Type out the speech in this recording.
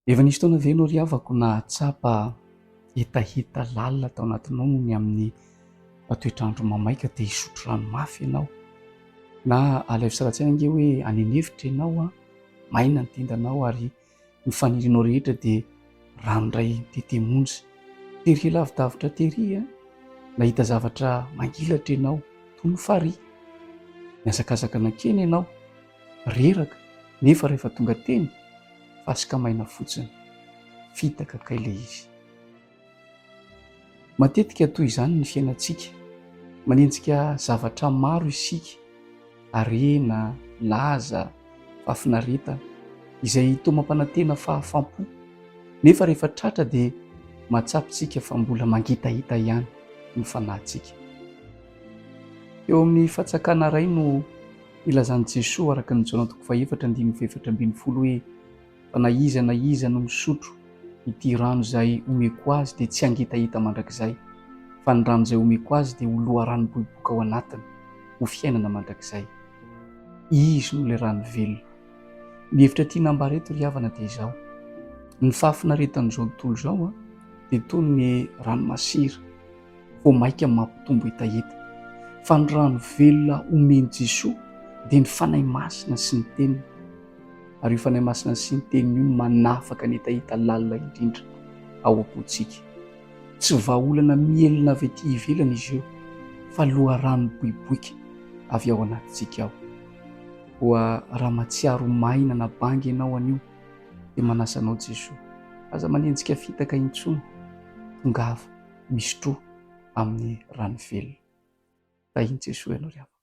Efa nisy fotoana ve ianao ry havako nahatsapa hetaheta lalina tao anatinao noho ny amin'ny toetr'andro mamay ka te hisotro rano mafy ianao? Na alaivo sary an-tsaina ange hoe any an'efitra ianao an, maina ny tendanao ary ny fanirianao rehetra dia rano iray mitete monja. Tery lavidavitra tery an, nahita zavatra mangilatra ianao toy ny farihy. Nihazakazaka nankeny ianao. Reraka, nefa rehefa tonga teny, fasika maina fotsiny. Fitaka kay le izy. Matetika toy izany ny fiainantsika. Manenjika zavatra maro isika, harena, laza, fahafinaretana, izay toa mampanantena fahafam-po. Nefa rehefa tratra dia mahatsapa isika fa mbola mangetaheta ihany ny fanahintsika. Teo amin'ny fatsakana iray no Ilazan'i Jesoa araka ny Jaona toko fahefatra andininy fahefatra ambinifolo hoe, Fa na iza na iza no misotro ity rano izay omeko azy dia tsy hangetaheta mandrakizay, fa ny rano izay omeko azy dia ho loharano miboiboika ao anatiny ho fiainana mandrakizay. Izy no ilay rano velona. Ny hevitra tiana ambara eto ry havana dia izao, ny fahafinaretan'izao tontolo izao dia toy ny rano masira, vao mainka mampitombo hetaheta. Fa ny rano velona omen'i Jesoa dia ny Fanahy Masina sy ny Teniny. Ary io Fanahy Masina sy ny Teniny io no manafaka ny hetaheta lalina indrindra ao am-pontsika. Tsy vahaolana mihelina avy aty ivelany izy io, fa loharano miboiboika avy ao anatintsika ao. Koa raha mahatsiaro maina na banga ianao anio, dia manasa anao Jesoa. Aza manenjika fitaka intsony, tongava. misotroa amin'ny rano velona. Tahin'i Jesoa ianao ry havana.